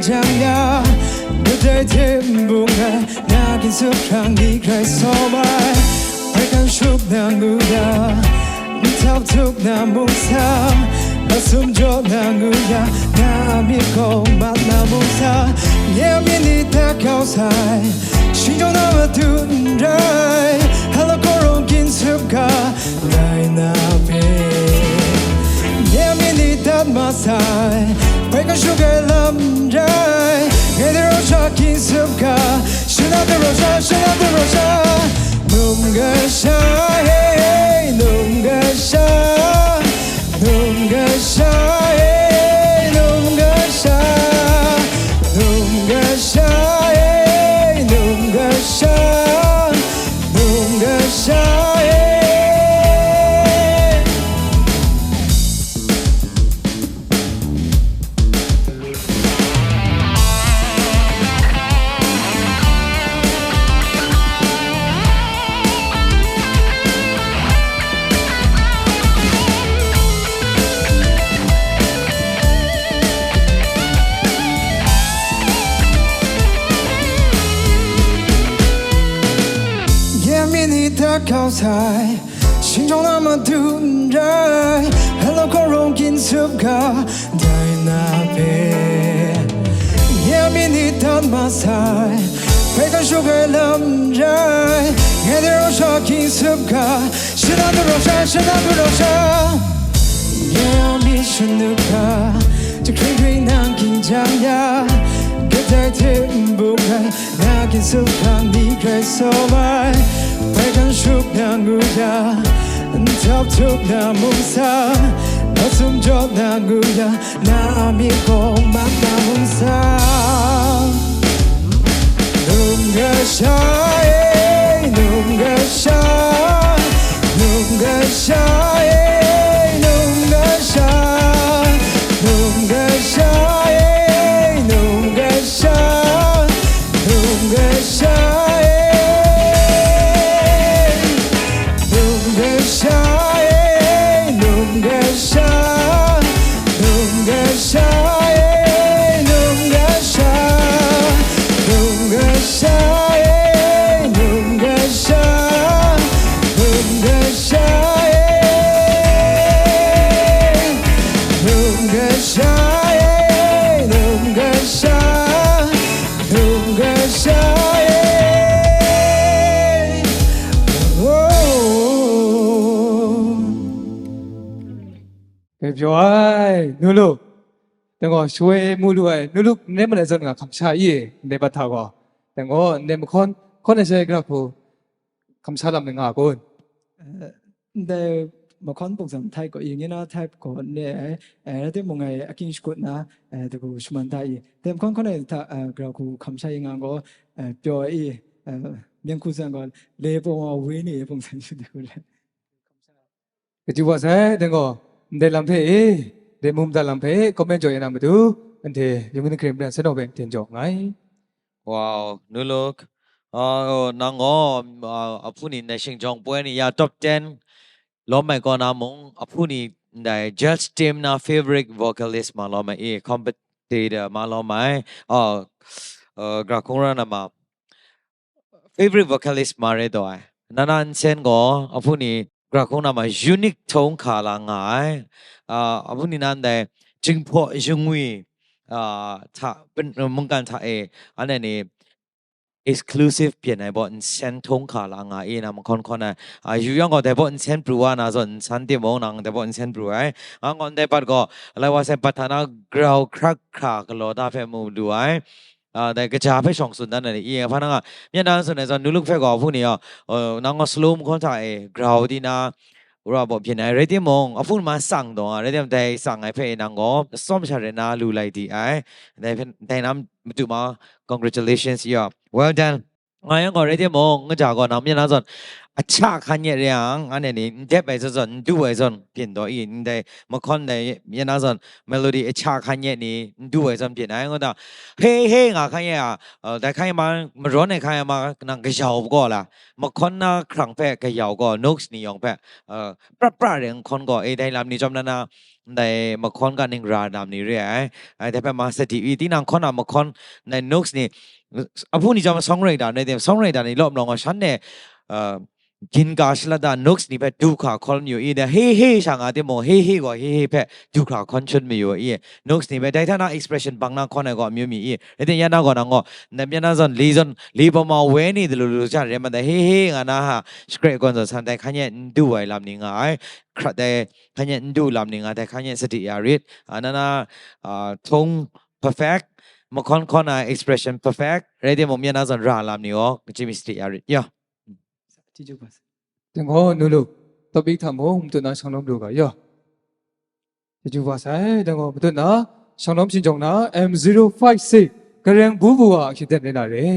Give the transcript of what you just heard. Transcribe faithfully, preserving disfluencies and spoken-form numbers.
Jang ya, kadai hte n bung ai, na ginsup hkrang ni grai sawm ai, hpai kan shut na ngu ya, n tap tup na mung sa, masum jaw na ngu ya, na a myit gaw mat na mung sa, nye a myit ni tat kau sai, shingtung na matu n rai, hala gaw rung ginsup ga, Dai na hpe, nye a myit ni dat masai, bai kashu ai lam rai, ngai de rau sha ginsup ga, shana de rau sha, shana de rau sha, num ga sha, hey, hey, num ga sha, num ga sha, hey, num ga sha, num ga sha, hey, num ga sha. Num ga sha e. Yemi ni ta kau sai, shingtong na madu n rai, hello ko rong kin sup ga, dai na pe. Yemi ni ta ma sai, pe ka shu ga lam rai, ngai de rau sha kin sup ga, shana du rau sha, shana du rau sha. Yemi shanu ka, tu kring kring nang kin jang ya, ga dai te mbu rai, na kin sup ga ni grai so mai, bai kan shup na ngu ya, n tap tup na mung sa, na sum jawp na ngu ya, na a mi kong mak na mung sa. Num ga sha e, num ga sha, num ga sha e, num ga sha, num ga sha e, num ga sha, num ga sha e, num ga sha e, num ga sha, num ga sha e, num ga sha, num ga sha e, num ga sha, num ga sha e, num ga sha e, num ga sha, num ga sha e. Oh. Pyaw ai, nu lu. Dang gaw, shawoi mu lu ai, nu lu, ndai malai zawn nga hkam sha i, ndai bat hta gaw. Dang gaw, ndai mahkawn, hkawn ai sha i gara hku, hkam sha lam nga kun. Eh, ndai mahkawn pungzam htai gaw, i, nye na htai gaw ne ai, eh, rai timung ngai aking shakut na, eh, dagu shaman da i. Dai mahkawn hkawn ai hta, eh, gara hku hkam sha i nga gaw, eh, pyaw i, eh, myen hku zawn gaw, le pawng wa woi ni pungzam sha dagu le. Kaju wa sai, dang gaw, ndai lam hpe e, ndai mum da lam hpe e, comment jaw ya na matu, anhte yung ning hkring maren sano hpe ten jaw nngai. Wow, nu luk. Ah, nang gaw, ah, ahpuni ndai shingjawng poi ni ya top ten lawm ai kaw na mung, ahpuni ndai judge team na favorite vocalist ma lawm ai, e, competitor ma lawm ai. Ah, ah, gra hkung ra na ma. Favorite vocalist ma re taw ai. Nana nsen gaw, ahpuni gra hkung na ma unique tone hkra la nga ai. Ah, ahpuni nan dai, Jinghpaw Jingwi, ah, hta, pen-, mungkan hta e, anhte ni exclusive byin ai baw nsen tone hkra la nga i, na mahkawn hkawn ai. Ah, yu yang gaw, dai baw nsen pru wa na zawn nsan timung, nang dai baw nsen pru ai. Nga gaw, ndai bat gaw, lai wa sai bat hta na grau hkrak hkra galaw da hpe mu lu ai. Ah, dai kaja hpe shawng tsun dan ai ni, i, hpa nang a, myen na tsun ai zawn, nu luk hpe gaw, ahpuni, ah, nang gaw slow mahkawn hta e, grau di na, wora baw byin ai, rai timung, ahpun ma tsang dawng a, rai timung, dai tsang ai hpe nang gaw, atsawm sha rai na lu lai di ai, dai hpe, dai na matu ma, congratulations, you are well done. Nga yang gaw, rai timung, kaja gaw, nang myen na zawn, a cha hkan yet re yang, anhte ni n dep ai zawn zawn, n du ai zawn byin daw i, ndai mahkawn ndai ya na zawn melody a cha hkan yet ni n du ai zawn byin ai, ngu da, he he nga hkan yet a, uh, dai hkan yet ma, marawn ai hkan yet ma, nang kayau gaw la, mahkawn na hkrang hpe kayau gaw, notes ni yawng hpe, uh, pra pra re nhkawn gaw, e, dai lam ni chyawm na na, ndai mahkawn ga ning ra lam ni re ai, ai, dai hpe ma sadi i, tinang hkawn a mahkawn, ndai notes ni, ahpung ni chyawm songwriter ni, songwriter ni law malawng gaw, shan e, uh, ginka shalata notes ni hpe du hkra hkawn mayu i, de he he sha nga timung, he he gaw he he hpe du hkra hkawn shun mayu i, notes ni hpe dai hta na expression bang na hkawn ai gaw amyu mi i, rai tim ya na gaw nang gaw, ndai ya na zawn li zawn, li pama we ni de lu lu sha re ma dai, he he nga na ha, shakre gawn zawn san dai hkan yet n du ai lam ni nga ai, hkrat dai hkan yet n du lam ni nga dai hkan yet sadi ya rit, a, na na, a, htung perfect, mahkawn hkawn ai expression perfect, rai timung ya na zawn ra lam ni gaw, kachyi mi sadi ya rit, ya. တင်ကိုနူလူ topic ထံကိုမတွတ်နာဆောင်လုံးလူကရော Thank you ပါဆိုင်တင်ကိုမတွတ်နာဆောင်လုံးရှင်ကြောင့်နာ M zero five six ကရင်ဘူးဘူးဟာအဖြစ်တဲ့နေလာတယ်